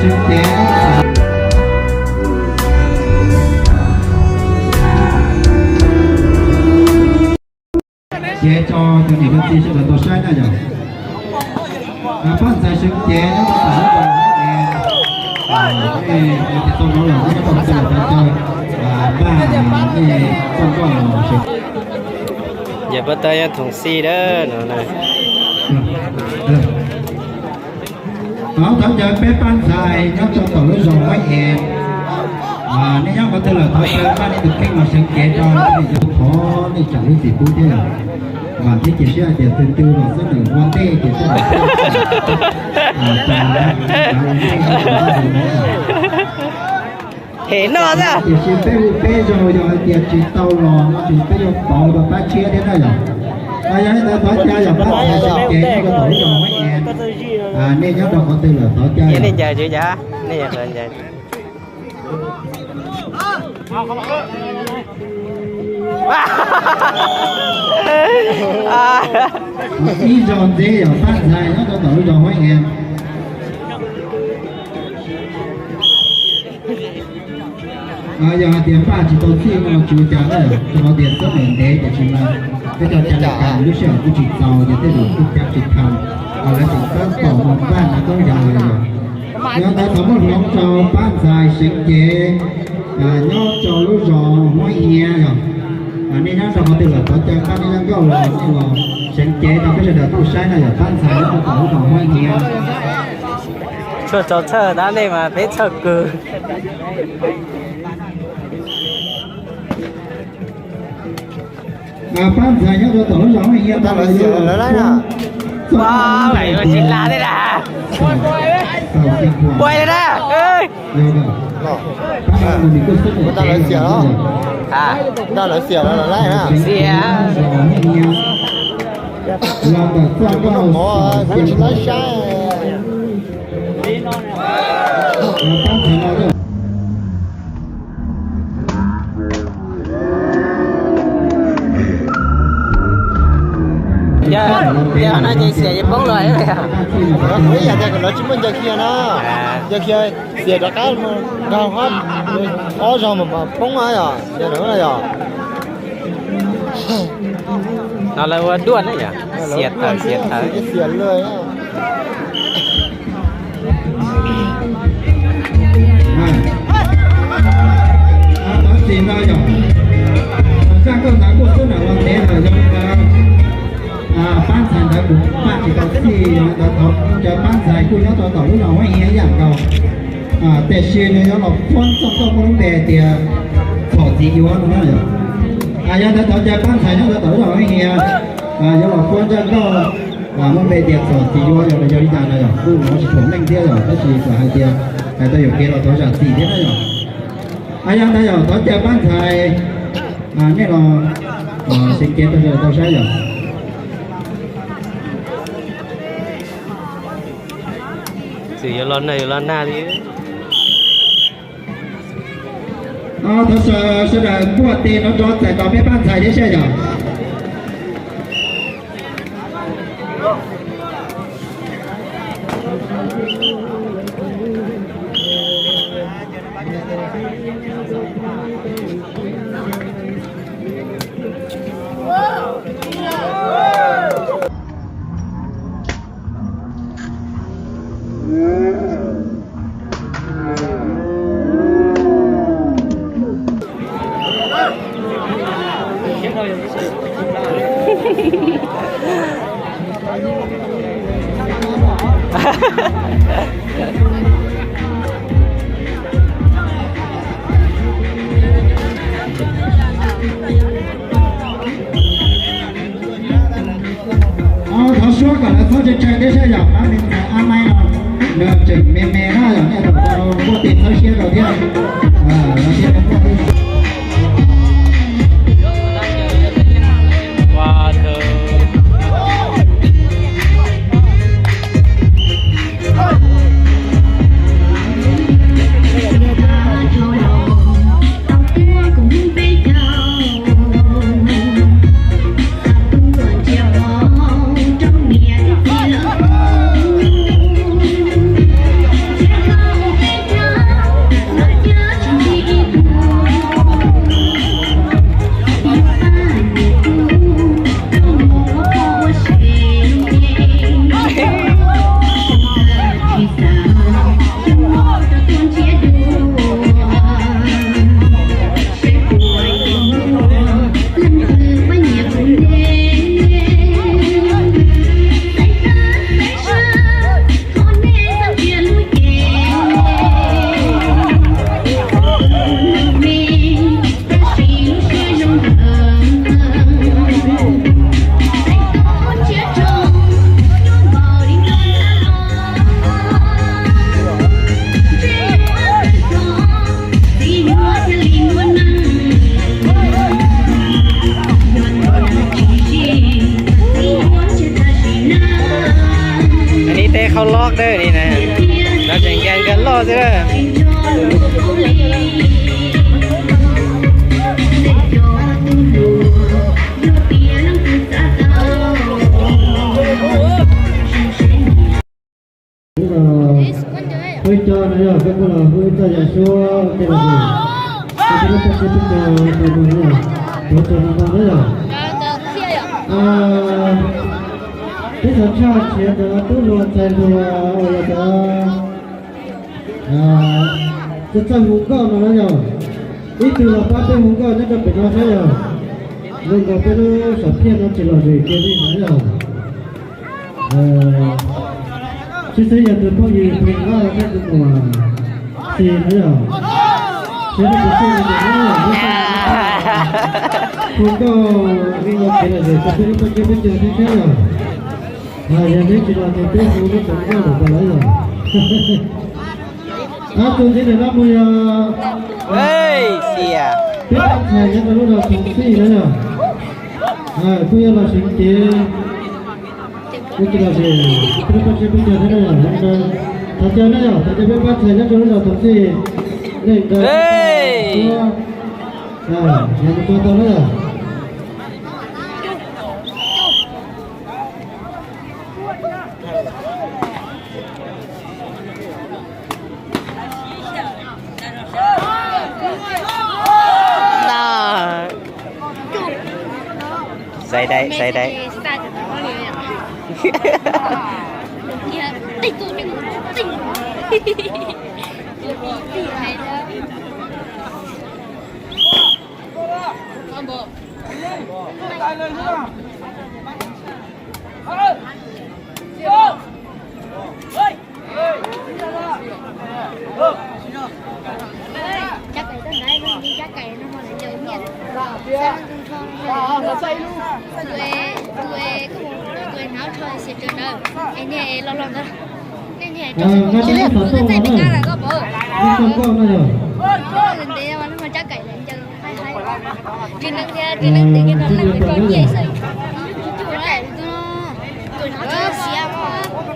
Ces tso cov niam cov txiv sawv daws tau saib na yom. Pab ntxhais Seev Cev nyob rau tom lub zos Huab Es, nej tau hnov lawm, nyob rau tom lub zos Huab Es, Paj, nej txoj nkauj los Seev. Yog pab tab nyob Thoom Xij dab no na. Thov caw peb pab ntxhais nyob rau tom lub zos Huab Es, nej nyob qhov twg lawm thov caw pab nej tus kheej los Seev Cev rau, nej yuav thov nej tsam lub txim pub thiab yom. Vam thiab cia siab hais tias tus twg los xab nws ua ntej ces sawv daws thiaj tsa ntej. Hem no na. Tiam sis peb hu peb zaug, yog hais tias tsis tau los no ces peb yuav pauv rau pab tshiab thiab na yom. Yog li ntawd thov caw yog pab ntxhais Seev Cev nyob rau tom lub zos Huab Es, nej nyob rau qhov twg lawm thov caw yom. Ib zaug ntxiv yog pab ntxhais nyob rau tom lub zos Huab Es. Yog hais tias npaj tsis tau txij no tsis ua cas na, rau qhov tias xab nws ntev tiam sis mas peb cov ca le kas lub sij hawm kuj tsis txaus ces tej zaum kuj cab tsis tau, lawv tseem tab tom mus npaj hnav khaub ncaws los yom. Yog li ntawd thov muab hloov rau pab ntxhais Seev Cev nyob rau lub zos Huab Hiav yom. Nej nyob rau qhov twg lawm thov caw pab nej zaj nkauj los, nej los Seev Cev rau peb sawv daws tau saib na yom, pab ntxhais nyob rau tom lub zos Huab Hiav. Tshuaj txaus txhawj tab nej mas peb txhawj kawg. Pab ntxhais nyob rau tom lub zos Huab Hiav, tsis la thiab na. Puas li na. Ua ntawd lawv xiam los, ntawd lawv xiam los lawv laij na. Xiam. Los ntawm txoj nkauj mov tsis laib saib. Yog no ces xiam ces poob los. Kuv ib yam tias kom lawv tsis muaj ncaws khiav no, ncaws khiav xiam rov qab mus nkaug ob zaug mas poob yom, yog no yom. No lawv ua duaj na yom, xiam tawm xiam tawm. Tab sis no yog zaj nkauj ntawd kuj xub nam los ntev lawm, yog li ntawd pab ntxhais ntawd kuv npaj tsis tau txij, yog li ntawd thov caw pab ntxhais kuj nyob rau tom lub zos Huab Hiav ib yam nkaus. Tiam sis nws yuav los fuab txoj nkauj muaj lub npe hais tias txhom txiv yuav no na yom. Yog li ntawd thov caw pab ntxhais nyob rau tom lub zos Huab Hiav yuav los fuab zaj nkauj muaj npe tias txhom txiv yuav, yog li cas no yog kuj hnov tsis tshua meej thiab yog, tab sis txawm hais tias hais tau yuam kev los thov zam txim thiab na yog. Yog li ntawd yog thov caw pab ntxhais, nej los Seev Cev rau sawv daws tau saib yom. Txawm yuav los nag yuav los nag li. Thov sawv daws npuaj tes no rov txais tos peb pab ntxhais thiab saib yom. Thov suab kom lawv txhob tse tsawg thiab saib yom, pab me ntxhais Ab Maib no nws tseem me me na yom, nej tau npuaj tes txhawb siab rau thiab. Ntawd li na, no tseem ncav nkag loj xwb na. Hu cov no yog peb kuj los hu ib txoj yam suab ua ke los mus, ua ke lub paj tsib peb caug tus no yog, tuav tus no no na yog. Peb xav tshaj nrhiav cov tub hluas ntxhais hluas uas yog cov txawj hu nkauj no na yog. Ib tug los pab peb hu nkauj nyob rau pem no thiab yog, zoo nkaus peb lub sam phiaj no tsis lom zem kiag li na yog. Sib xwb yog tus phooj ywg Pheej Vaj thiab tus muam Xis na yog, siab peb tus xij no ces hu nkauj yeej ua kev lom zem rau peb lub paj tsib peb caug thiab thiab yog. Yog neb tsis los ces peb hu lub tus nkauj lawm puas lawv yog. Ab, tus ntxiv ntawm no mus yog peb pab ntxhais nyob rau lub zos Thoom Xij na yog. Kuj yog los seev cev, kuj tsis los seev, peb pab tsis peb caug thiab na yog. Thov caw na yog, thov caw peb pab ntxhais nyob rau lub zos Thoom Xij, nej nkawd tuaj, yog mus txog tau na yog. Xaiv dai, xaiv dai. Cab cais tuaj ntawd, cab cais no mas lawv ncaws nyiaj, tus es koj mus tus es hnav rho xiav tsaws ntawd es niag es lo lo ntawd, nej niag tsis li txais pes kab lawm koj pom. Ntev mas cab cais lawv ncaws haib haib, tsis neeb thiab tsis neeb twg kiag no lawv ncaws nyiaj xwb.